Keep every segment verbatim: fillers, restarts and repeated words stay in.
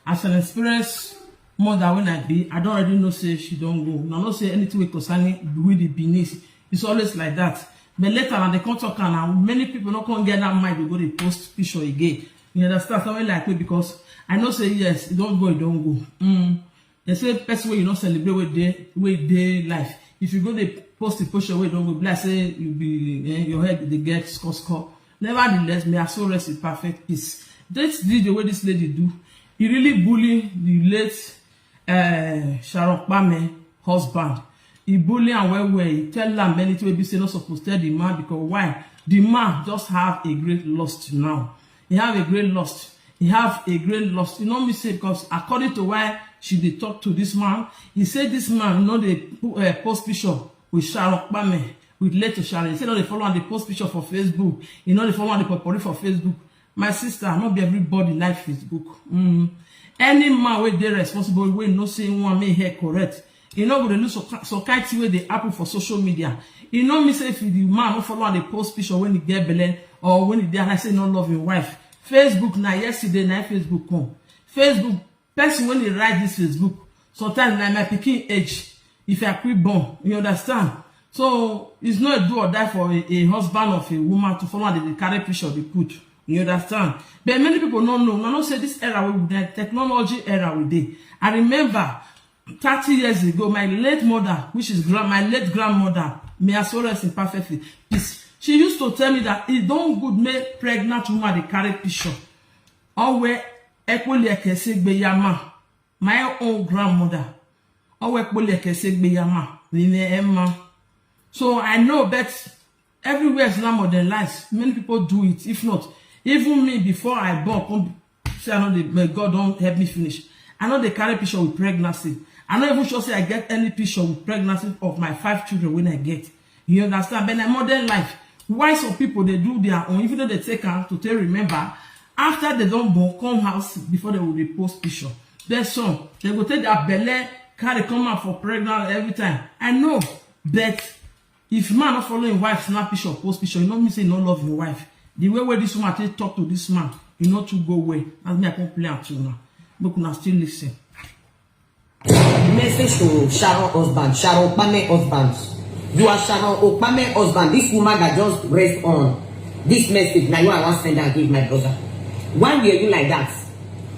As an experienced mother when I be, I don't already know say she don't go. I know say anything we concerning with the Benin, it's always like that. But later on, they come talk and now many people not come get that mind to go they post picture again. You understand something like me because I know say yes, e don't go, e don't go. Mm. They say person wey you no celebrate wey dey wey dey life. If you go dey post the picture wey don go be like say you be eh, your head dey get score score. Nevertheless, may I so rest in perfect peace. This video wey this lady do, he really bully the late uh, Sharon Kpame husband. He bully am well well. He tell am many things wey be say no suppose tell the man because why? The man just have a great lust now. He have a great lust. He have a great lust. You know me say because according to why she dey talk to this man, he say this man no dey uh, post picture with Sharon Kpame, with late Sharon. He say no dey follow am dey post picture for Facebook. He no dey follow am dey popori for Facebook. My sister, not be everybody like Facebook. Mm. Any man wey dey responsible wey know say one make hair correct, e no go dey look some ki- some kind thing wey dey happen for social media. E no mean say if the man no follow am dey post picture when he get belle or when he dey like say no love him wife. Facebook na yesterday na Facebook come. Facebook person when he write this Facebook sometimes na my pikin age. If I quick born, you understand? So it's not a do or die for a, a husband of a woman to follow and dey carry picture dey put. You understand? But many people no know. I know say this era we the technology era we dey. I remember thirty years ago, my late mother, which is grand, my late grandmother, may her soul rest in perfect peace. She used to tell me that it don't good make pregnant woman dey carry picture. Owe ekpoli ekese gbeyama, my own grandmother. Owe ekpoli ekese gbeyama, nine emma. So I know that everywhere is now modernized. Many people do it. If not, even me before I born, come say I know the but God don't help me finish. I know they carry picture with pregnancy. I not even sure say I get any picture with pregnancy of my five children when I get. You understand? But in modern life, why some people they do their own, even though they take am to take remember, after they don't born, come house before they will dey post picture. Then some they go take their belle, carry come out for pregnant every time. I know, but if man not follow him wife snap picture, post picture, you know me say no love your wife. The way where this woman take talk to this man, you know to go away. As me I come play am to now. Make una still listen. Message to Sharon husband, Sharon Okpame husband. You are Sharon Okpame husband. This woman that just raised on this message, now you are one send and give my brother. Why were you like that?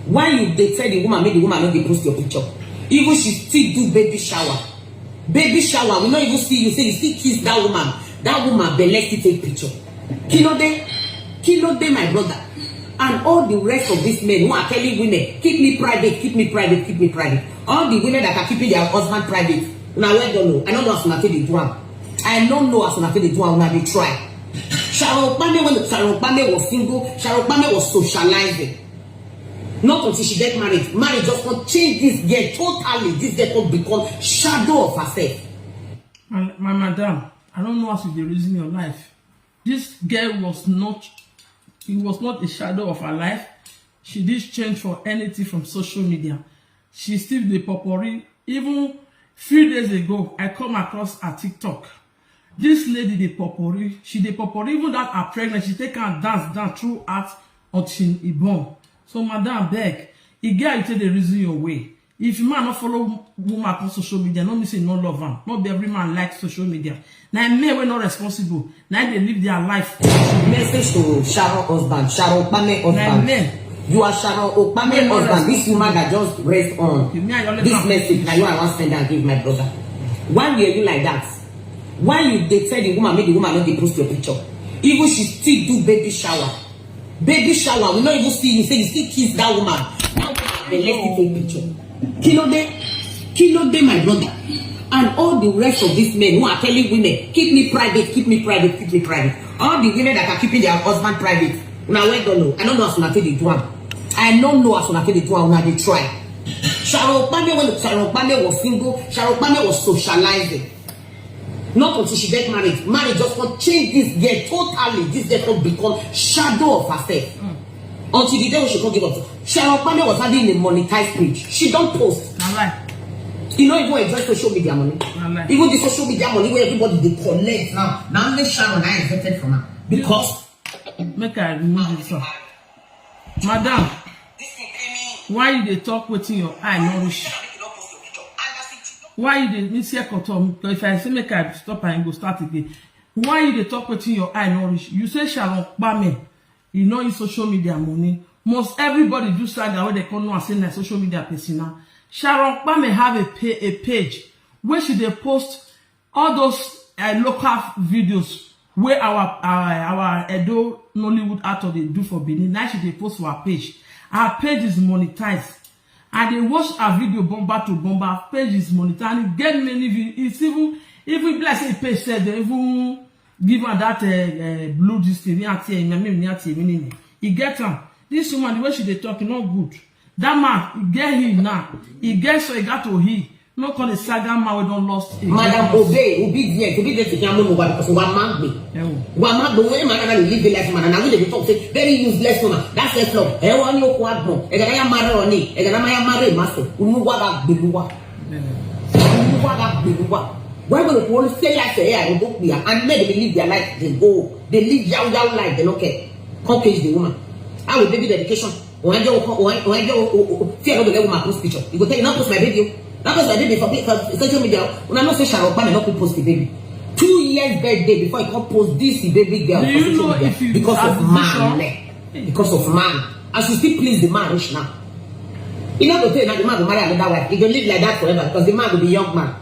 Why you dey tell the woman make the woman not dey post your picture? Even she still do baby shower. Baby shower, we not even see you say you still kiss that woman. That woman belle still take picture. Kí ló dé, kí ló dé, my brother. And all the rest of these men who are telling women, keep me private, keep me private, keep me private. All the women that are keeping their husband private, now well done. Oh. I don't know as una take dey do am. I don't know as una take dey do am. Una dey try. Sharon Okpame when Sharon Okpame was single, Sharon Okpame was socializing. Not until she get married. Marriage just come change this girl totally. This girl come become shadow of herself. My, my madam, I don't know as you dey reason your life. This girl was not, it was not a shadow of her life. She did change for anything from social media. She still dey popori. Even few days ago, I come across her TikTok. This lady dey popori. She dey popori even that her pregnant. She take her dance down throughout until e born. So madam beg, e get how you take dey reason your way. If man no follow woman on social media, no mean say no love am. Not be every man like social media. Na men wey no responsible, na dey live their life. Message to Sharon husband, Sharon Okpame husband. men. You are Sharon Okpame husband. This woman that just raised on Okay, me, I always this have message, now you are one send and give my brother. Why were you like that? Why you dey tell the woman make the woman not dey post your picture? Even she still do baby shower. Baby shower, we not even see you say you still kiss that woman. That woman, the lady take picture. Kí ló dé, kí ló dé, my brother. And all the rest of these men who are telling women, keep me private, keep me private, keep me private. All the women that are keeping their husband private, now well done. Oh. I don't know as una take dey do am. I don't know as una take dey do am. Una dey try. Sharon Okpame when Sharon Okpame was single, Sharon Okpame was socializing. Not until she get married. Marriage just come change this girl totally. This girl come become shadow of herself. Until the day when she come give up. Sharon Okpame was having a monetized page. She don't post. Na lie. You know, even enjoy social media money. Na lie. Even the social media money where everybody dey collect now. Now only Sharon I invented from her. Because Make I remove this one. Madam, Why you dey talk wetin your eye no reach? Why you dey miss here? If I say make I stop and go start again. Why you dey talk wetin your eye no reach? You say Sharon Kpame, you know, in social media money. Most everybody do saga wey they come know and say na social media person now. Sharon Kpame have a, pa- a page where she dey post all those uh, local videos where our uh, our Edo Nollywood actor dey do for Benin. Now she dey post for her page. Her page is monetized. I dey watch her video bomba to bomba. Her page is monetized. And e get many views. It's even even bless a page said they even give her that uh, uh, blue this thing. Near tear, me, me, near tear, me, me. E get am. This woman, the way she dey talk, e no good. That man, e get him now. E get so e got to he. No call the saga man we don lost him. Madam, obey, obedience, obedience to Kiamu Muga because we are mad me. We are mad, but when man can live the life, man, and I will talk say very useless woman. That's a flop. Eh, one you quad no. Eh, gonna marry on it. Eh, gonna marry master. Unu wa ga gbeluwa. Unu wa ga gbeluwa. Why would the whole say like say I go be and make them live their life? They go. They live yow yow life. They don't care. Come cage the woman. I will baby dedication. When you when when you fear no go let woman post picture. You go tell you not post my baby. Not post my baby for for social media. Una know say Sharon Kpame not post the baby. Two years birthday before he come post this baby girl Do for you social know media if you because of abduction? Man. Because of man. As you still please the man reach now. You know go tell now the man go marry another wife. He go live like that forever because the man will be young man.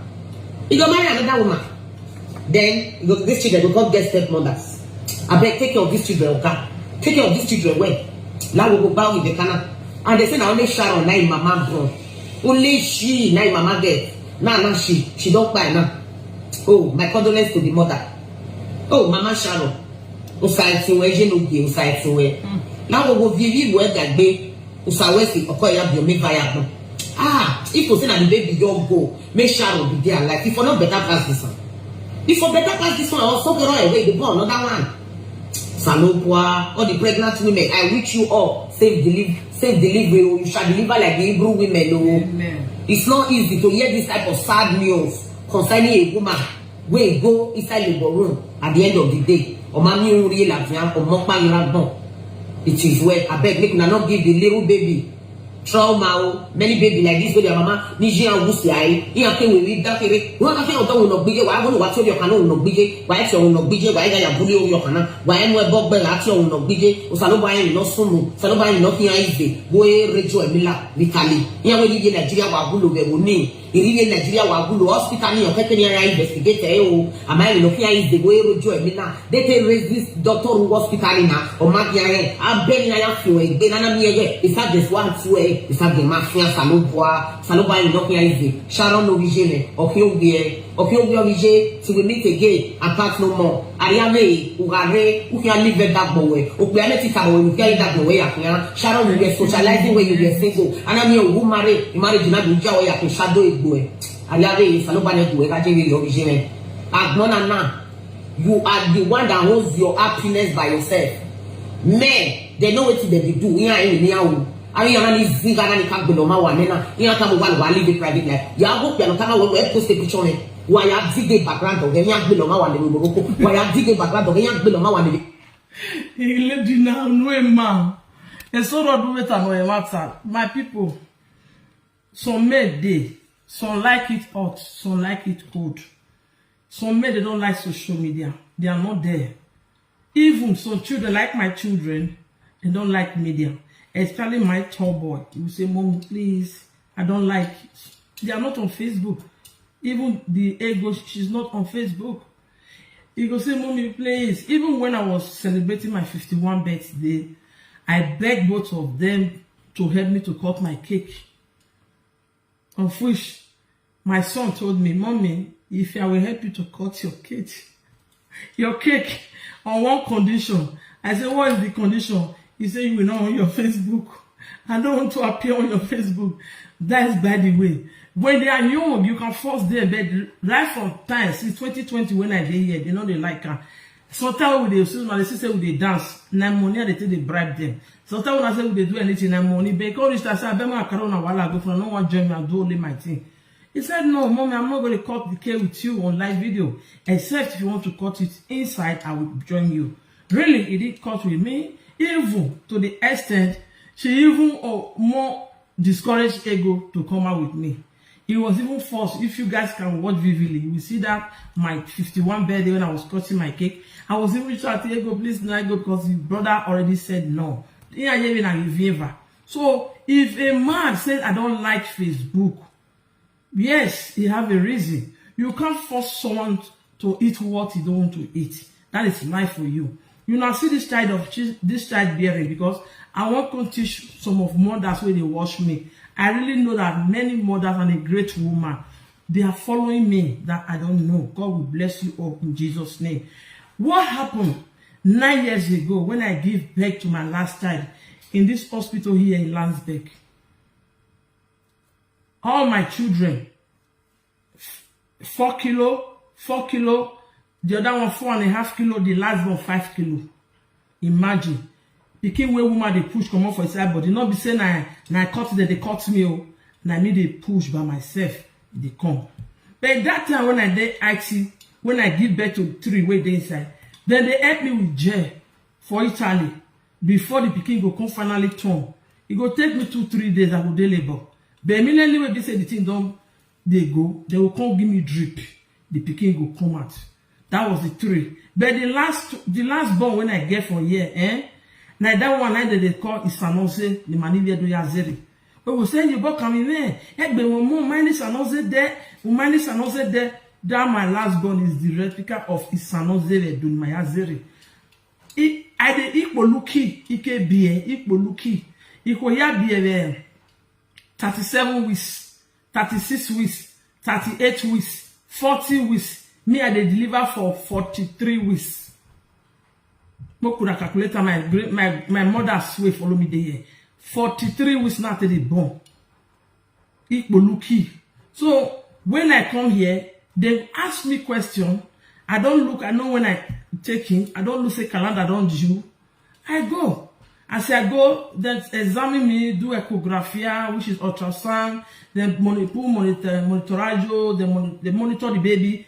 He go marry another woman. Then you go, these children go come get stepmothers. I beg take care of these children, okay? Take care of these children well. Now we go bow with the canal. And they say na only Sharon na im mama born. Only she na im mama get. Now now she she don't cry now. Oh, my condolence to the mother. Oh, Mama Sharon. Usaitiwe jenogie usaitiwe. Now we go vivi we gagbe. Usawesi okoya biome viable. Ah, if to say na the baby young go, make Sharon be there alive. If for not better pass this one. If for better pass this one, I'll also go away the born another one. Salopwa, all the pregnant women, I wish you all safe delivery. Safe delivery. Oh, you shall deliver like the Hebrew women. Oh, Amen. It's not easy to hear this type of sad news concerning a woman wey go inside labor room at the end of the day. Omami uri la via omopa ira bon. It is well. I beg make una not give the little baby trauma. Oh, many baby like this wey their mama niji and wusi ai. Iya ke we read that kere. Wa ka fe odo no gbije wa go wa to your kana no gbije. Wa e so no gbije wa ga ya buli o your kana. Wa e mo e bogbe la ti o no gbije. O sa lo ba e no sunu. Sa lo ba e no fi aize. Wo e rejo emila vitali. Iya we ni Nigeria wa gulo be wo ni. Iriye Nigeria wa gulo hospital ni okeke ni ya investigate e o. Ama e no fi aize go e rojo e mi na. They take raise this doctor who hospital na. O ma bi are. A be ni ya fi o e gbe na na mi e. Isa this one too e. Isa the mafia Salobua. Salobua ni no fi aize. Sharon no vision e. O fi o gbe e. O fi o gbe o vije. Till we meet again and part no more. Ariame, Ugare, Ukia live that boy. Ukia let it boy, Ukia that boy, Yakia. Sharon, you were socializing when you were single. And I'm your who marry, you married, you not do Jawa, Yakin shadow it boy. Ariame, Salobane, Gue, Kajiri, your vision. Agbona na. You are the one that holds your happiness by yourself. Men, they know what they do. Yeah, yeah, yeah. Ari yana ni ziga na ni ka gbelo ma wa nena. Iya ka mo wa wa live private life. Ya go pe no ka ma wo e post a picture me. Wa ya dig a background of ya gbelo ma wa le mo ko. Wa ya dig a background of ya gbelo ma wa le. He lady now no man. E so do do better no e matter. My people, some men dey, some like it hot, some like it cold. Some men they don't like social media. They are not there. Even some children, like my children, they don't like media. Especially my tall boy. He will say, "Mommy, please, I don't like." They are not on Facebook. Even the ego, she's not on Facebook. He go say, "Mommy, please." Even when I was celebrating my fifty-one birthday, I begged both of them to help me to cut my cake. Of which my son told me, "Mommy, if I will help you to cut your cake, your cake on one condition." I said, "What is the condition?" He said, "You will not on your Facebook. I don't want to appear on your Facebook." That is by the way. When they are young, you can force them, but right from time since twenty twenty when I dey here, they know they like her. Sometimes we dey see, they see say we dey dance. Na money I dey take dey bribe them. Sometimes when I say we dey do anything, na money. But come reach time, say, "Abeg, make I carry una wahala go for, no one join me and do only my thing." He said, "No, mommy, I'm not going to cut the cake with you on live video. Except if you want to cut it inside, I will join you." Really, he did cut with me, even to the extent she even oh, more discourage Ego to come out with me. He was even forced. If you guys can watch vividly, you will see that my fifty-one birthday when I was cutting my cake, I was even shouting, "Ego, please, no, Ego," because his brother already said no. He ain't even a believer. So if a man says, "I don't like Facebook," yes, he have a reason. You can't force someone to eat what you don't want to eat. That is life for you. You now see this child of chi- this child bearing, because I want to teach some of mothers where they watch me. I really know that many mothers and a great woman, they are following me that I don't know. God will bless you all in Jesus' name. What happened nine years ago when I give birth to my last child in this hospital here in Landsberg? All my children, four kilo, four kilo, the other one four and a half kilo, the last one five kilo. Imagine. Pikin wey woman dey push comot for inside body, no be say na na cut dem dey cut me o, na me dey push by myself dey come. But that time when I dey I C, when I give birth to three wey dey inside, dem dey help me with gel for Italy before the pikin go come finally turn. E go take me two three days, I go dey labour. But immediately wey be say the thing don dey go, dem go come give me drip, the pikin go come out. That was the three. But the last the last born when I get from here, eh? Na that one na dem dey call Isanoze, the Manilia Doyazere. We will say you go come in there. Egbe wo mo mani Isanoze there, wo mani Isanoze there. That my last born is the replica of Isanoze Dunmayazere. I I dey Ikpoluki, Ikebie, Ikpoluki. Ikoya Bie, thirty-seven weeks, thirty-six weeks, thirty-eight weeks, forty weeks. Me, I dey deliver for forty-three weeks. Make una calculate am, my great my my mother swear follow me dey here. Forty-three weeks now till they born. Ikpoluki. So when I come here, they ask me question. I don't look, I know when I take him, I don't look say calendar don't due. I go. As I go, they examine me, do echographia, which is ultrasound, then monitor, monitor, monitorage, they, mon- they monitor the baby,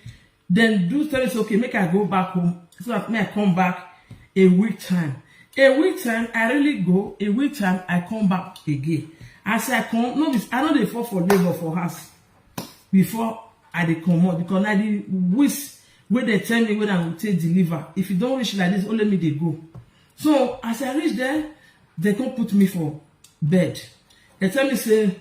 then do tell us, okay, make I go back home. So that me I come back a week time. A week time, I really go, a week time, I come back again. As I come, no, be- I know they fall for labor for house before I dey comot, because na the weeks wey they tell me when I go take deliver. If you don't reach like this, only me they go. So as I reach there, they come put me for bed. They tell me say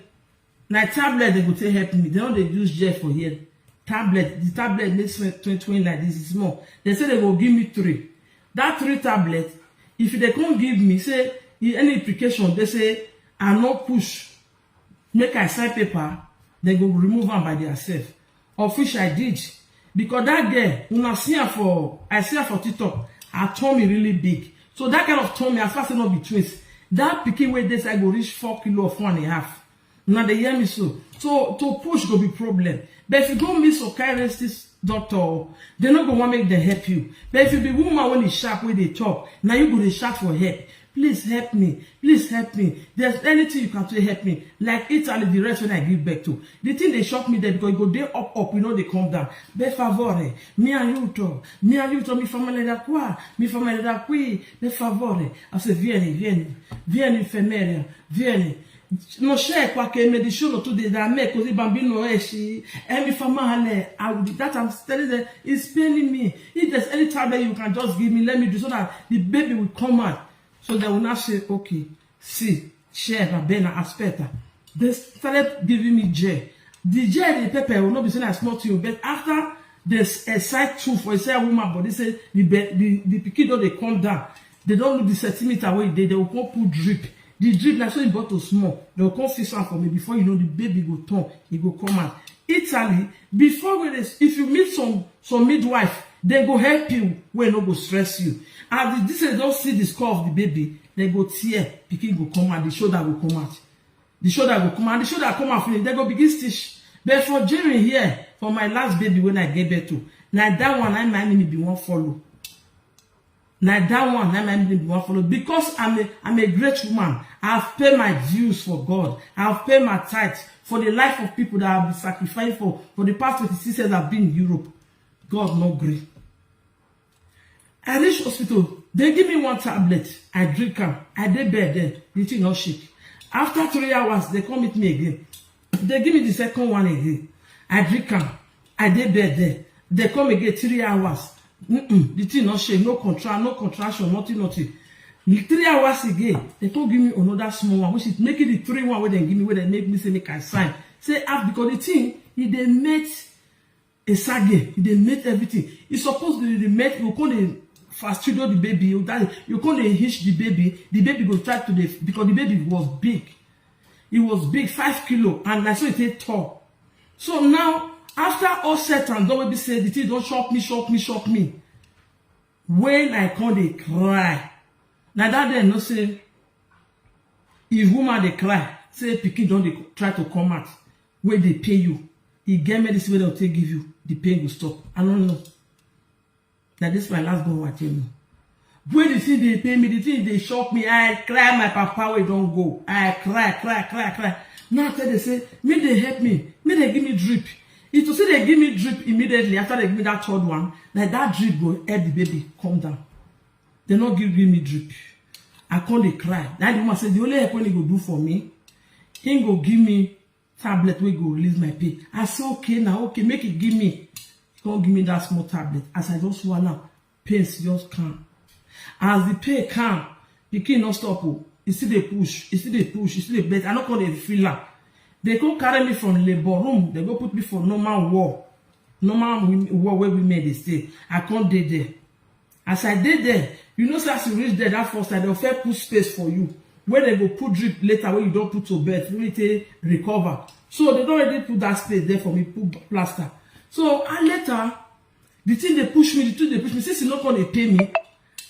na tablet they go take help me. They no dey use gel for here. Tablet, the tablet dey twenty twenty like this, is small. They say they go give me three. That three tablet, if they come give me, say e any implication, they say I no push, make I sign paper, they go remove am by theirself. Of which I did. Because that girl, una see her for, I see her for TikTok, her tummy really big. So that kind of tummy, as far as say no be twins, that pikin wey dey inside go reach four kilo or four and a half. Now they hear me so. So to push go be problem. But if you go meet some kind racist doctor, they no go want make them help you. But if you be woman when e sharp, when they talk, now you go dey shout for help. Please help me. Please help me. There's anything you can do, help me. Like Italy, the rest when I give birth to. The thing they shock me there because you go there up, up, you know they come down. Per favore, mi aiuto, mi aiuto, mi famiglia da qua, mi famiglia da qui, per favore. I say, vieni, vieni, vieni infermiera, vieni. Non c'è qualche medicina tu devi dare a me così il bambino esce e mi fa male. I will, that I'm telling them, it's paining me. If there's any tablet you can just give me, let me do so that the baby will come out. So they will not say, okay, see, share, va bene, aspetta. They started giving me gel. The gel, the pepper, will not be saying I small to you, but after this, a side two for a side woman body say the be- the the pikin don dey come down. They don't look the centimeter wey e dey. They will come put drip. The drip na so e bottle small. They will come fix am for me. Before you know, the baby go turn, e go come out. Italy, before when they, if you meet some some midwife, they go help you. Wey no go stress you. As the this don see the skull of the baby, they go tear. Pikin go come out. The shoulder go come out. The shoulder go come out. The shoulder come out finish. They go begin stitch. But for Jerry here, for my last baby when I gave birth to, na that one I my enemy be one follow. Na that one I my enemy be one follow because I'm a I'm a great woman. I've paid my dues for God. I've paid my tithes for the life of people that I've been sacrificing for for the past twenty-six years I've been in Europe. God no gree. I reach hospital. They give me one tablet. I drink am. I dey bed there. The thing no shake. After three hours, they come meet me again. They give me the second one again. I drink am. I dey bed there. They come again three hours. Mm-mm, the thing not shame, no contract, no contraction, nothing, nothing. The three hours again, they come give me another small one, which is making the three one where they give me, where they make me say make I sign. Say half because the thing, e dey mate a sage, e dey mate everything. E suppose to dey mate, you come dey fast feed the baby, you that you come dey hitch the baby, the baby go try to dey because the baby was big. It was big, five kilo, and na so e take tall. So now, after all set and done, wey be say the thing don shock me, shock me, shock me. When I come dey cry, na that day I know say if woman dey cry, say pikin don dey try to come out, wey dey pain you, e get medicine wey dem take give you, the pain go stop. I no know. Na this my last born wa tell me. When the thing dey pain me, the thing dey shock me. I cry, my papa wey don go. I cry, cry, cry, cry. Now I tell them say, make they help me, make they give me drip. If to say they give me drip immediately after they give me that third one, like that drip go help the baby come down. They no give, give me drip. I come dey cry. That the woman say the only help wey he go do for me, he go give me tablet wey go release my pain. I say, okay, now okay, make it give me. He come give me that small tablet. As I just swallow, pain just calm. As the pain calm, the pikin no stop. Oh, e still dey push, e still dey push, e still dey bet. I no come dey feel am. They come carry me from labor room. They go put me for normal ward, normal wom- ward where women dey stay. I come dey there. As I dey there, you know say as you reach there that first time, dem first put space for you, where dem go put drip later, wey you don put to bed, really take recover. So they don already put that space there for me, put plaster. So I later, the thing dey push me, the thing dey push me. Since e no come dey pay me,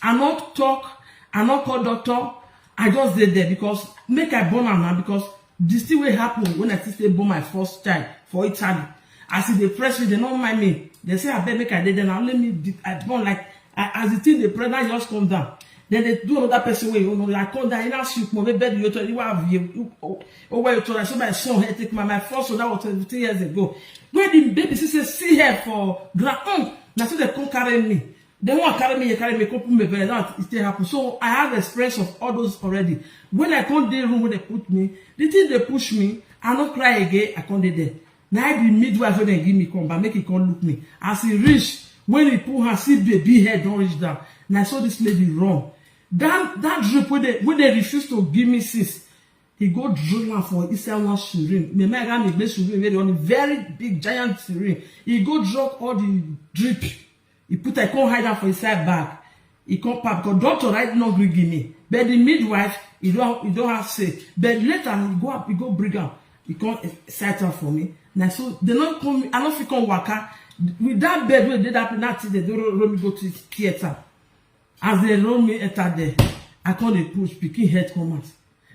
I no talk, I no call doctor. I just dey there because make I born am now, because this thing wey happen when I still stay born my first child for Italy. As e dey press me, they no mind me. They say, abeg, make I dey there now. Let me, I born like, I, as the thing dey press, now just come down. Then they do another person wey, you know, I come down, you know, shoot more, maybe you told you have you, oh, oh, where you told, I saw my son head take my, my first son, that was seventeen years ago. When the baby see say, see her for ground, mm, na so they come carry me. They wan carry me, they carry me, come put me belle. That it still happen. So I have experience of all those already. When I come the room where they put me, the thing they push me, I no cry again, I come dey there. Now the midwife wey they give me come back, make he come look me. As he reach, when he put her, see baby head don reach down. Now I saw this lady run. That, that drip wey they, wey they refuse to give me since, he go drill am for inside one syringe. Me, my God, me, syringe, very, very big, giant syringe. He go drop all the drip. He put, I come hide am for inside bag. He come pack, because doctor right no gree give me. But the midwife, he don't, he don't have say. But later, he go up, he go bring am. He come, eh, sight am for me. Now, so they no come, I no fit come waka. With that bed wey dey that place, that thing, they don roll, roll me go to theater. As they roll me enter there, I come dey push, pikin head come out.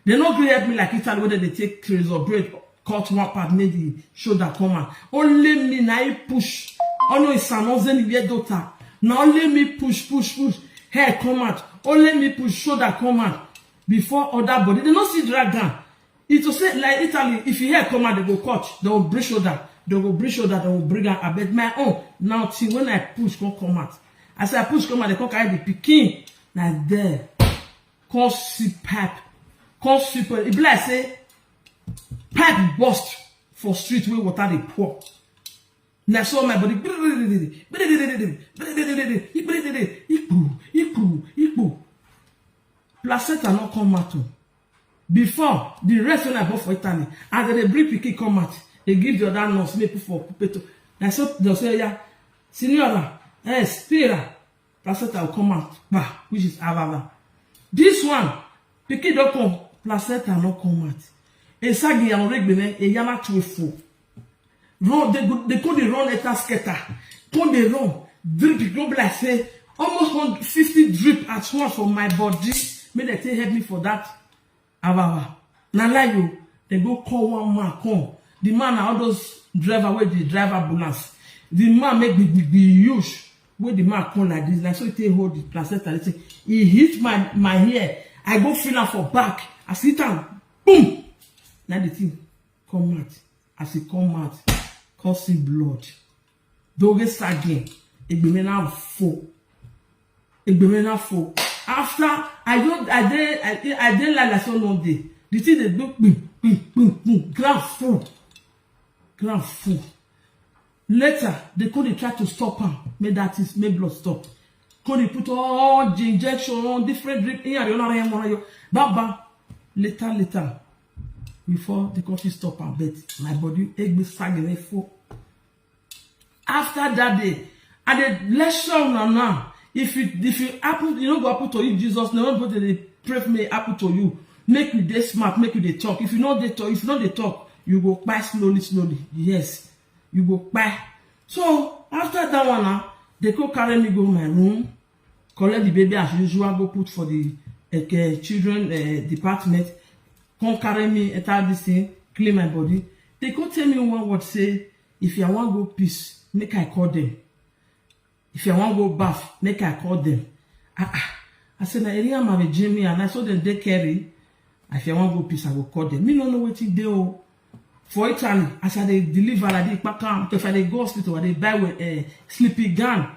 They no gree help me like Italy, wey they take razor blade, cut one part, make the shoulder come out. Only me, na I push. Ono isano zeni ye dota. Na only me push, push, push. Hair come out. Only me push, shoulder come out. Before other body, they no see drag am. It to say like Italy, if you hair come out, they go cut, they will bring shoulder, they will bring shoulder, they will bring am. I bet my own. Now, thing when I push, come come out. As I push come out, they come carry the pikin. Na there, come see pipe, come see pipe. E be like say pipe burst for street where water dey pour. Na so my body, ikpu, ikpu, ikpu. Placenta no come out o. Before, the rest when I born for Italy, as they dey bring pikin come out, they give the other nurse, make put for pupeto. Na so they say, yeah, signora, eh, spira, placenta will come out, bah, which is avava. This one, pikin don come, placenta no come out. Esagi ya oregbe ne, eyana tuefo. Run, they go, they go dey run eta scatter. Come dey run, drip, e go be like say almost one fifty drip at once for my body. Make they take help me for that. Awawa. Na lie o. They go call one man come. The man na all those driver wey dey drive ambulance. The man make big, big, big huge. Wey the man come like this, like so he take hold the placenta. They say, he hit my, my hair. I go feel am for back. I sit down. Boom! Now the thing come out. As e come out, come see blood. Doge sagin, egbeme na fo. Egbeme na fo. After, I don't, I dey, I, I dey like, like so one day. The thing dey do pim pim pim pim, ground full, ground full. Later, they come dey try to stop am, make that thing, make blood stop. Come dey put all the injection, different drip, here, the other, baba. Later, later, before they come fit stop am, but my body, egbe sagene full. After that day, I dey lecture una now. If it if it happen, e no go happen to you, Jesus. No one go dey pray for me happen to you. Make you dey smart, make you dey talk. If you no dey talk, if you no dey talk, you go kpai slowly, slowly. Yes, you go kpai. So after that one now, they go carry me go my room, collect the baby as usual, go put for the uh, children uh, department. Come carry me enter this thing, clean my body. They go tell me one word, say, if I wan go piss, make I call them. If I wan go baff, make I call them. Ah, ah. I say, na area ma be Jimmy, and I saw them dey carry. If I wan go piss, I go call them. Me no know wetin dey o. For Italy, as I dey deliver, I dey pack am. If I dey go hospital, I dey buy with uh, sleepy gun.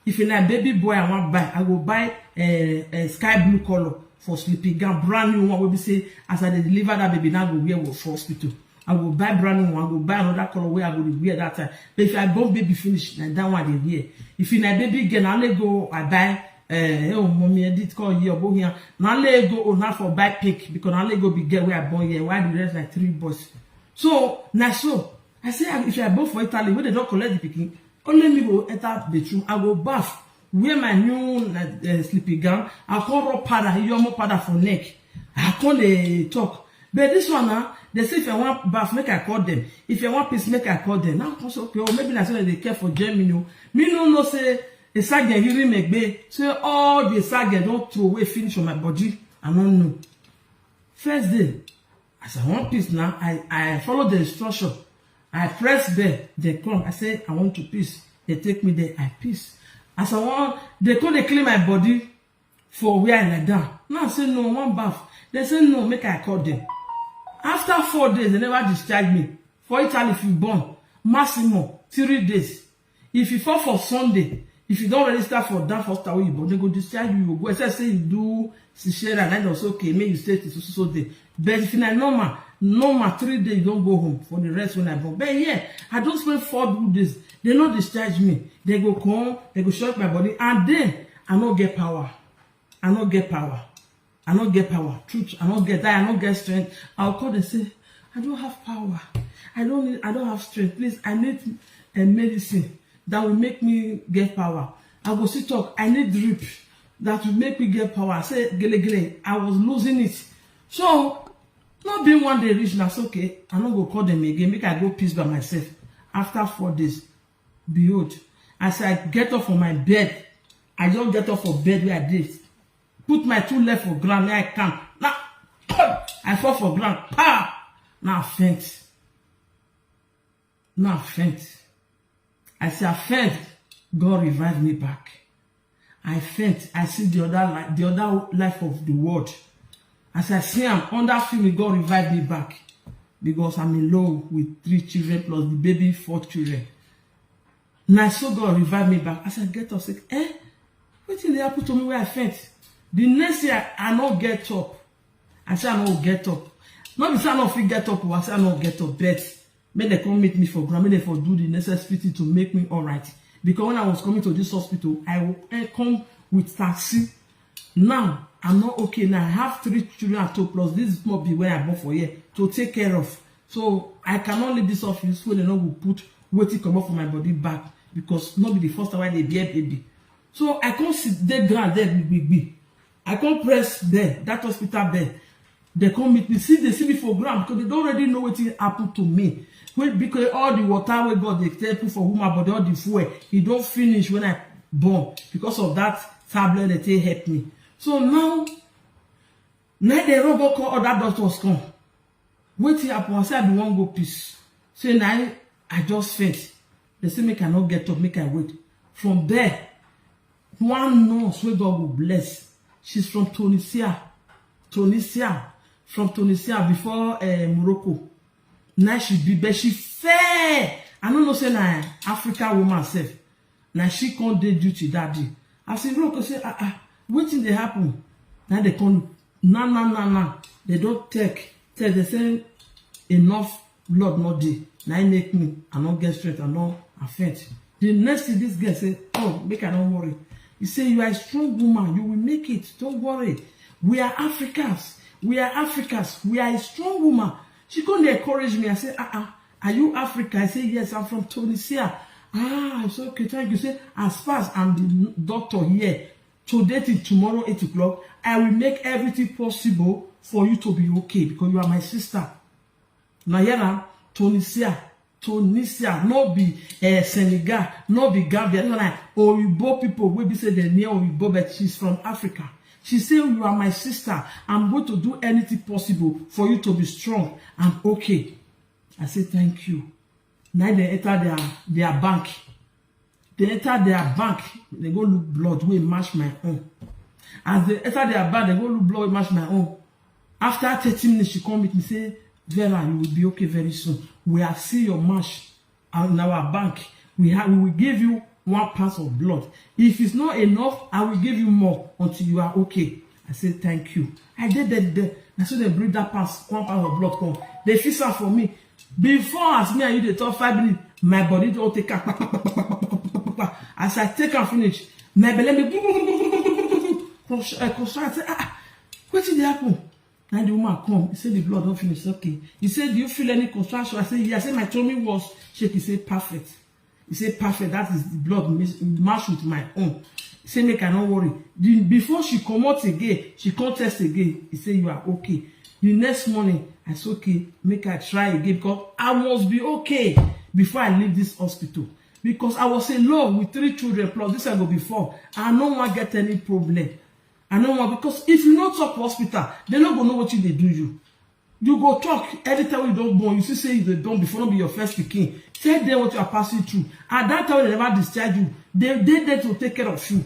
If na baby boy I wan buy, I go buy uh, uh, sky blue color for sleepy gun, brand new one wey be say as I dey deliver that baby, now go wear for hospital. I go buy brand new one, I go buy another color wey I go dey wear that time. But if I born baby finish, na that one I dey wear. If na baby girl, na only go I buy. Eh, oh, mommy, edit call you, boy here. Na only go oh, na for buy pink because na only go be girl wey I born here. Why the rest like three boys? So na so I say if I born for Italy, when they don collect the pikin, only me go enter bathroom. I go baff, wear my new uh, sleeping gown. I come rub powder, yomo powder for neck. I come dey talk. But this one now, they say if I want baff, make I call them. If I want piss, make I call them. Now I come say, okay, oh, maybe na so they care for Germany. Oh. Me no know say a sergeant hearing me gbe. Say all the sergeant don throw away finish on my body. I no know. First day, as I want piss now, I, I follow the instruction. I press bell, they come. I say, I want to piss. They take me there, I piss. As I want, they come, they clean my body for where I lie down. Now I say, no, one bath. They say, no, make I call them. After four days, they never discharge me. For Italy, if you born, maximum three days. If you fall for Sunday, if you don register for that hospital wey you born, they go discharge you, you go go. Except say you do cesarean, and also okay, make you stay till so so so day. But if na normal, normal three days you don go home for the rest when I born. But yeah, I don spend four good days. They no discharge me. They go come, they go shock my body, and then I no get power. I no get power. I no get power. Truth, I no get that. I no get strength. I'll call them say, I don't have power. I don't need, I don't have strength. Please, I need a medicine that will make me get power. I go still talk, I need drip that will make me get power. I say, gele gele, I was losing it. So, not being one day rich, that's okay. I no go call them again. Make I go piss by myself. After four days, behold, as I get up from my bed, I just get up for bed where I did. Put my two left for ground, where I can. Now, I fall for ground. Pa! Now I faint. Now I faint. I say I faint. God revive me back. I faint. I see the other life, the other life of the world. As I see am, under film, God revive me back. Because I'm in love with three children plus the baby, four children. Na so God revive me back. As I get up, say, eh? Wetin dey happen to me wey I faint? The next year, I no get up. I say I no get up. No be say I no fit get up, I say I no get up. But make dem come meet me for ground, make dem for do the necessary thing to make me alright. Because when I was coming to this hospital, I eh, come with taxi. Now, I'm not okay. Now, I have three children at home, plus this small baby wey I born for here to take care of. So, I cannot leave this office when they no go put wetin comot for my body back because no be the first time wey I dey bear baby. So, I come sit dey ground there, gbi, gbi, gbi. I come press bell, that hospital bell. They come meet me. See, they see me for ground because they don't already know wetin happen to me. When, because all the water wey God dey take put for woman body, all the fuel, e don finish when I born. Because of that tablet, they take help me. So now, na they run go call other doctors come. Wetin happen? I say I bin wan go piss. Say na I just faint. They say make I no get up, make I wait. From there, one nurse wey God go bless. She's from Tunisia. Tunisia. From Tunisia before uh, Morocco. Now she be, but she fair. I don't know say na African woman sef. Na she come dey duty that day. As e rock, say, ah ah, wetin dey happen? Now they come, na na na na, they don take Say they say enough blood no dey. Na im make me, I no get strength, I no faint. The next thing this girl say, "Oh, make I no worry." He say, "You are a strong woman, you will make it. Don't worry. We are Africans. We are Africans. We are a strong woman." She come dey encourage me. I say, "Ah ah, are you Africa?" I say, "Yes, I'm from Tunisia." "Ah, it's okay, thank you." Say, "As far as I'm the doctor here, today till tomorrow eight o'clock, I will make everything possible for you to be okay because you are my sister." Now here now, Tunisia, Tunisia, no be uh, Senegal, no be Gambia. No, like Oyibo people wey be say they near Oyibo, but she's from Africa. She say, "You are my sister. I'm going to do anything possible for you to be strong and okay." I say, "Thank you." Now they enter their their bank. They enter their bank, they go look blood wey match my own. As they enter their bank, they go look blood wey match my own. After thirty minutes, she come meet me, say, "Vera, you will be okay very soon. We have seen your match in our bank. We have, we will give you one pass of blood. If it's not enough, I will give you more until you are okay." I say, "Thank you." I did that there. I saw they bring that pass, one pass of blood come. They fix am for me. Before, as me and you dey talk, five minutes, my body don take am. As I take am finish, my belle me contract. I say, "Ah, ah, wetin dey happen?" Now the woman come. He say, "The blood don finish." Okay. He say, "Do you feel any contraction?" I say, "Yes." I say, "My tummy was shake." He say, "Perfect." He say, "Perfect. That is the blood match with my own." He say, "Make I no worry." The, before she comot again, she come test again. He say, "You are okay." The next morning, I say, "Okay, make I try again because I must be okay before I leave this hospital." Because I was alone with three children, plus this one go be four. I no wan get any problem. I no wan, because if you no talk for hospital, they no go know wetin dey do you. You go talk anytime you don born, you see say you dey born before, no be your first pikin. Tell them what you are passing through. At that time, they never discharge you. They dey there to take care of you.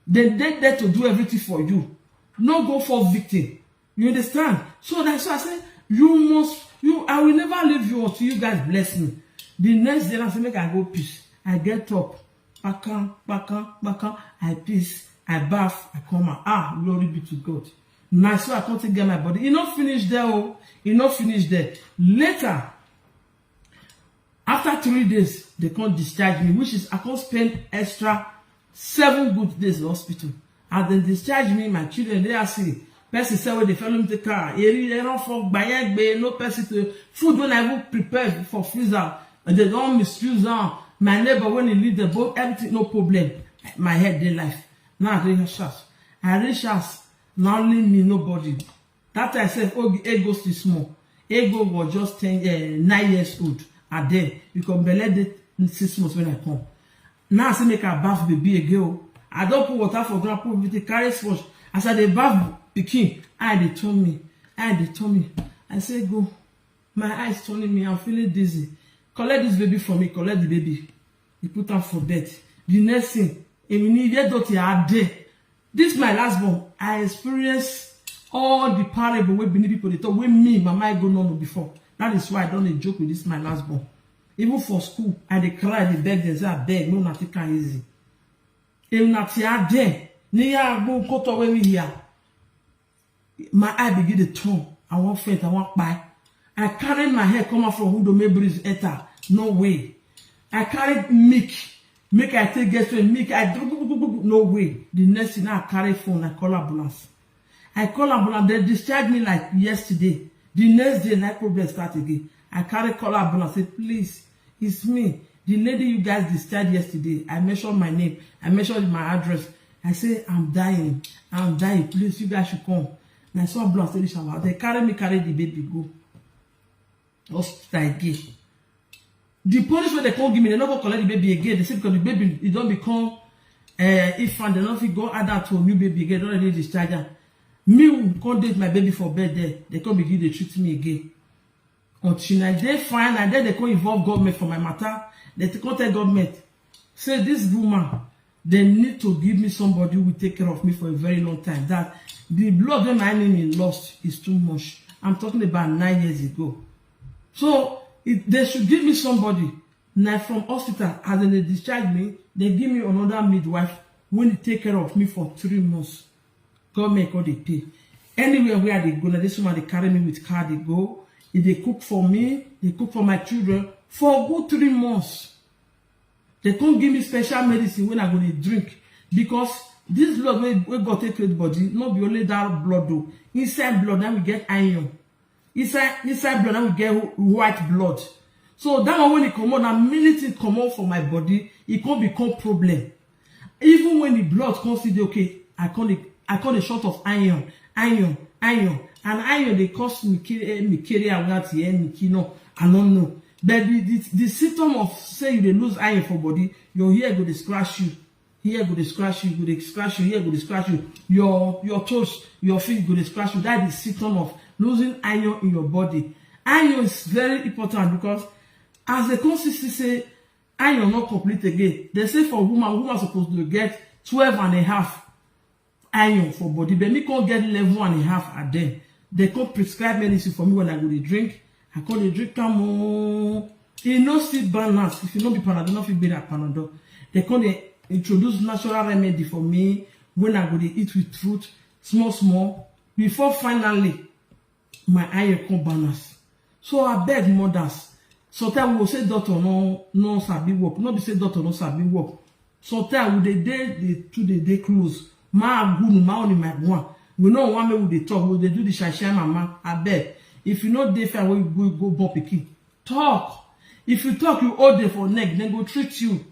They dey there to do everything for you. No go for victim. You understand? So that's why I say, you must, you, I will never leave you until you guys bless me. The next day, I say, "Make I go piss." I get up, kpakam, kpakam, kpakam. I piss, I baff, I come out. Ah, glory be to God. Now, so I come take get my body. E no finish there, oh. E no finish there. Later, after three days, they come discharge me, which is I come spend extra seven good days in hospital. As they discharge me, my children, they are see. Person say wey dey follow me take car. Eri, they don't for bayegbe, no person to food when I even prepare for freezer. And they don't misuse am. My neighbor, when he leave the boat, everything, no problem. My head, they life. Now I reach house. I reach house. Now only me, nobody. That time sef, Ogi, Ego still small. Ego was just ten, eh, nine years old at then, because belle dey six months when I come. Now I say make I baff baby again o. I don put water for ground, put everything, carry sponge. As I dey baff pikin, eye dey turn me, eye dey turn me. I say, "Go, my eyes turning me, I'm feeling dizzy. Collect this baby for me, collect the baby." He put am for bed. The next thing, èmi ni iye dọ̀tí adé. This my last born, I experience all the parable wey Benin people dey talk, wey me, mama, I go no know before. That is why I don dey joke with this my last born. Even for school, I dey cry, dey beg them, say, "Abeg, make una take am easy." Èmi na ti adé, ní yá agbó nǹkan tó wé mi yá. My eye begin dey turn. I wan faint, I wan kpai. I carry my hair come out from window, make breeze enter. No way. I carry milk, make I take get strength. Milk, I drink, no way. The next thing, I carry phone, I call ambulance. I call ambulance, they discharge me like yesterday. The next day, na problem start again. I carry call ambulance, say, "Please, it's me. The lady you guys discharged yesterday, I mentioned my name, I mentioned my address. I say, 'I'm dying, I'm dying. Please, you guys should come.'" Na so ambulance take reach our house. They carry me, carry the baby go hospital again. The police wey they come give me, they no go collect the baby again. They say because the baby, e don become, eh, infant, they no fit go add am to new baby again. They don already discharge am. Me come dey with my baby for bed there. They come begin dey treat me again. Until I dey fine, and then they come involve government for my matter. They come tell government, say, "This woman, they need to give me somebody who will take care of me for a very long time. That the blood wey my enemy lost is too much." I'm talking about nine years ago. So, it, they should give me somebody. Na from hospital, as dem dey discharge me, they give me another midwife wey dey take care of me for three months. Government come dey pay. Anywhere where I dey go, na this woman dey carry me with car dey go. E dey cook for me, dey cook for my children for good three months. They come give me special medicine when I go dey drink, because this blood wey wey God take create body, no be only that blood o. Inside blood, na we get iron. Inside inside blood, na we get wh- white blood. So that one, when e comot, na many things comot for my body. E come become problem. Even when the blood come still dey okay, I come dey I come dey short of iron, iron, iron, and iron dey cause me carry eh, me carry around here, me key no, I no know. But the, the the symptom of say you dey lose iron for body, your hair go dey scratch you, hair go dey scratch you, go dey scratch you, hair go dey scratch you, your your toes, your feet go dey scratch you. That is symptom of losing iron in your body. Iron is very important because as they come see see say iron not complete again. They say for woman, woman supposed to get twelve and a half iron for body, but me can't get eleven and a half at then. They can't prescribe medicine for me when I go to drink. I call the drink come on. E no still balance. If you no be Panadol, no fit be that Panadol. They can't introduce natural remedy for me when I go to eat with fruit, small small. Before finally, my iron come balance. So I beg mothers. Sometimes we go say doctor no no sabi work. No be say doctor no sabi work. Sometimes we dey dey the two dey dey close. Ma gunu ma only my one. We no want me we dey talk. We dey do the shine shine mama. I beg. If you no dey fair, we go go born pikin. Talk. If you talk, you hold them for neck. Then go treat you.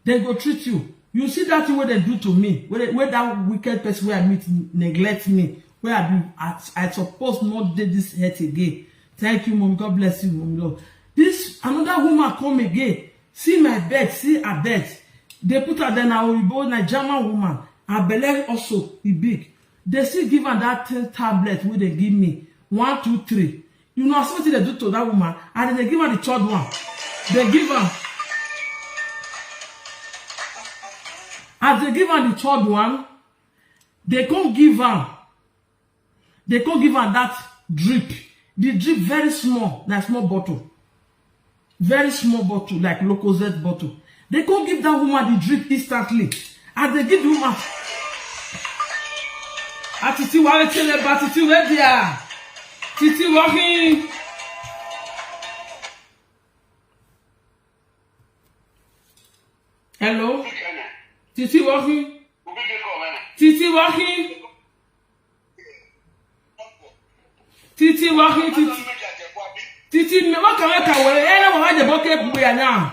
Dem go treat you. You see that thing wey dem do to me, wey wey that wicked person wey I meet neglect me, wey I be I, I suppose not dey this earth again. Thank you, mommy. God bless you, mommy Lord. This another woman come again. See my bed, see her bed. They put her there na oyibo na German woman. Her belle also e big. They still give her that thing tablet wey they give me. One, two, three. You know as wetin dem do to that woman? And dem dey give am the third one. Dem give am as dem give am the third one, dem come give am dem come give am that drip. The drip very small, na small bottle, very small bottle like Lucozade bottle. Dem come give that woman the drip instantly. As dem give the woman, atiti wa wetin leba titi wey dia titi walking. Hello, titi walking, titi walking, titi walking, titi titi me waka waka we. Ena wa waje boke buya na.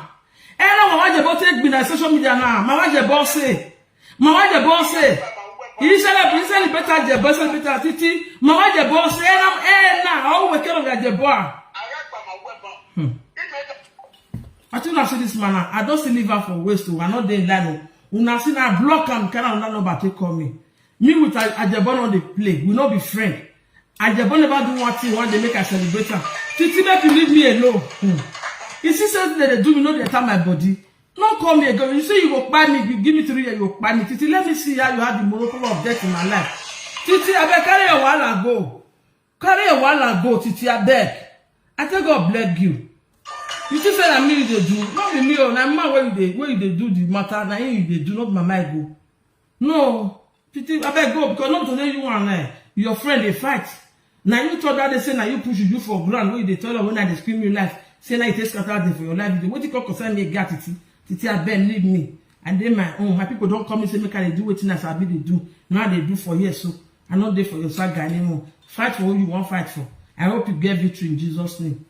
Ena wa waje bote gbina social media na. Ma waje bose. Ma waje bose. Isele isele beta je bose beta titi. Ma waje bose. Ena ena o we kero ga je boa. Hmm. I think I see this man now. I don't see liver for waste o. I no dey in line o. Una see na block am, carry una number take call me. Me with A- Ajebo no dey play. We no be friend. Ajebo never do one thing one day make I celebrate am. Titi make you leave me alone. Hmm. You see something that they do me, no dey enter my body. No call me again. You say you go kpai me, you give me three years, you go kpai me. Titi, let me see how you have the miracle of death in my life. Titi, abeg carry your wahala go. Carry your wahala go, Titi, abeg. I tell God beg you. You think say na me you dey do? No be me o, na man wey you dey wey you dey do the matter, na him you dey do, not my mind go. No, Titi, abeg go because not today you and uh, your friend dey fight. Na you talk that day say na you push you for ground wey you dey tell her when I dey scream you life. Say na you take scatter day for your life. You dey wetin come concern me again, Titi? Titi, abeg leave me. I dey my own. My people don come me say make I dey do wetin I sabi dey do. Now I dey do for here so. I no dey for your saga anymore. Fight for who you wan fight for. I hope you get victory in Jesus name.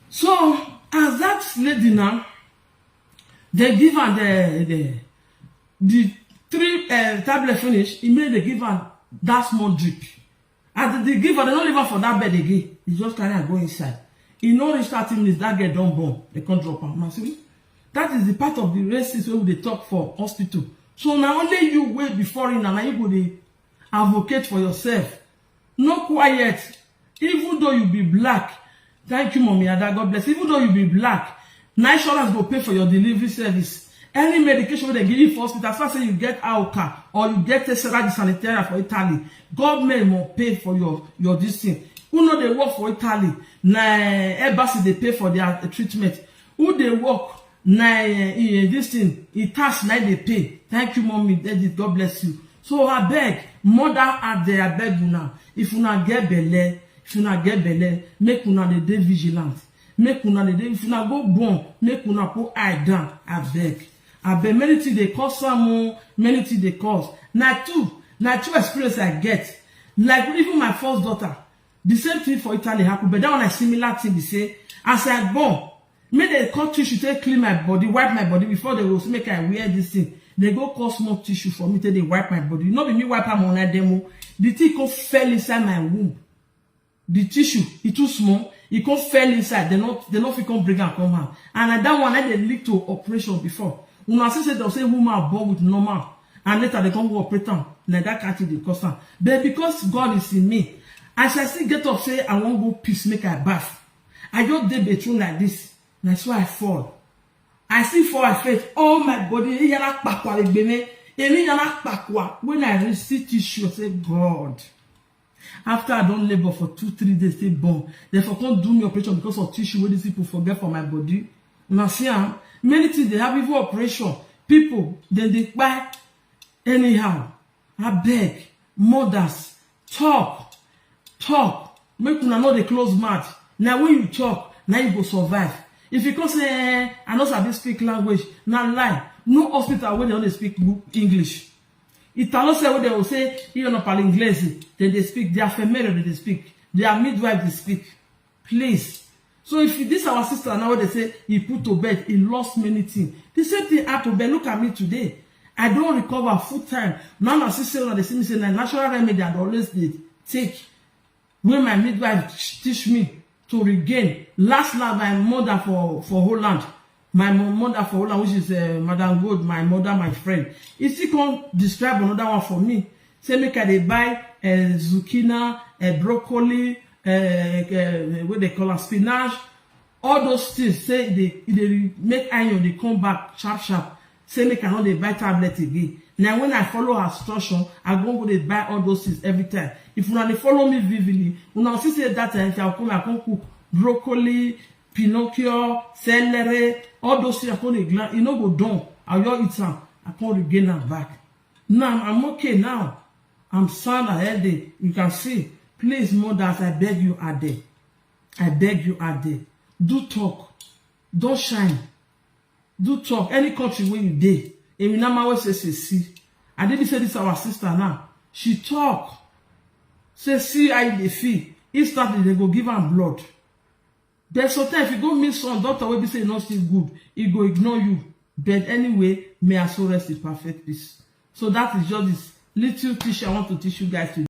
So as that lady now, they give her the the the three uh, tablet finish. E make they give her that small drip. As they give her, they no leave her for that bed again. E just carry her go inside. E no reach thirty minutes, that girl don born. They come drop her. Now see, that is the part of the racism wey we dey talk for hospital. So na only you wey be foreigner, na you go dey advocate for yourself. No quiet. Even though you be black, thank you, Mommy Ada, God bless. Even though you be black, na insurance go pay for your delivery service. Any medication wey dem give you for hospital, as far say you get AOCA or you get Tessera di Sanitaria for Italy, government must pay for your your this thing. Who no dey work for Italy? Na eh, embassy dey pay for their eh, treatment. Who dey work? Na eh, eh, this thing, e tax na e dey pay. Thank you, Mommy, Daddy, God bless you. So abeg, mother out there, abeg una, if una get belle, if una get belle, make una dey dey vigilant. Make una dey dey, if una go born, make una put eye down, abeg. Abeg, many things dey cause am o, many things dey cause. Na true, na true experience I get. Like even my first daughter, the same thing for Italy happen, but that one na similar thing be say, as I born, make dem come tissue take clean my body, wipe my body before dem go say make I wear this thing. Dem go come small tissue for me take dey wipe my body. No be me wipe am o, na dem o. The thing come fell inside my womb. The tissue, e too small, e come fell inside. Dem no, dem no fit come bring am come out. And na that one na dey lead to operation before. Una see say dem say woman born with normal, and later dem come go operate am. Na that kind thing dey cause am. But because God is in me, as I still get up say I wan go piss make I baff, I just dey bathroom like this. Na so I fall. I still fall, I faint. All my body, e yara kpakwa egbeme. Emi yara kpakwa. When I reach, see tissue, I say, "God." After I don labour for two, three days, take born. Dem for come do me operation because of tissue wey these people for get for my body. Una see am? Many things dey happen, even operation. People, dem dey kpai anyhow. Abeg, mothers, talk, talk. Make una no dey close mouth. Na when you talk, na you go survive. If you come say, "Eh, I no sabi speak language," na lie. No hospital wey dem no dey speak English. Italo say wey dem go say, "Io non parlo inglese," dem dey speak. Their femere dem dey speak. Their midwife dey speak. Please. So if this our sister now, wey dem say he put to bed, he lost many things. The same thing happen, but look at me today. I don recover full time. Now una see say una dey see me say na natural remedy I dey always dey take. Wey my midwife teach me to regain. Last last, my mother for, for Holland, my mo-, mother for Holland, which is, uh, Madam Gold, my mother, my friend, e still come describe another one for me. Say make I dey buy, uh, zucchini, uh, broccoli, uh, uh, wey dem call am spinach, all those things. Say e dey, e dey make iron dey come back sharp sharp. Say make I no dey buy tablet again. Na when I follow her instruction, I go go dey buy all those things every time. If una dey follow me vividly, una see say that time, if I come, I come cook broccoli, pinocchio, celery, all those things. I come dey glan, e no go done. I just eat am, I come regain am back. Now I'm okay now. I'm sound and healthy. You can see. Please, mothers, I beg you out there. I beg you out there. Do talk. Don shine. Do talk. Any country wey you dey, Eminama wey say, say, see. I didn't say this our sister now. She talk. Say, see how you dey feel. Instantly, dem go give am blood. Then sometimes if you go meet some doctor wey be say e no still good, e go ignore you. But anyway, may her soul rest in perfect peace. So that is just this little teaching I want to teach you guys today.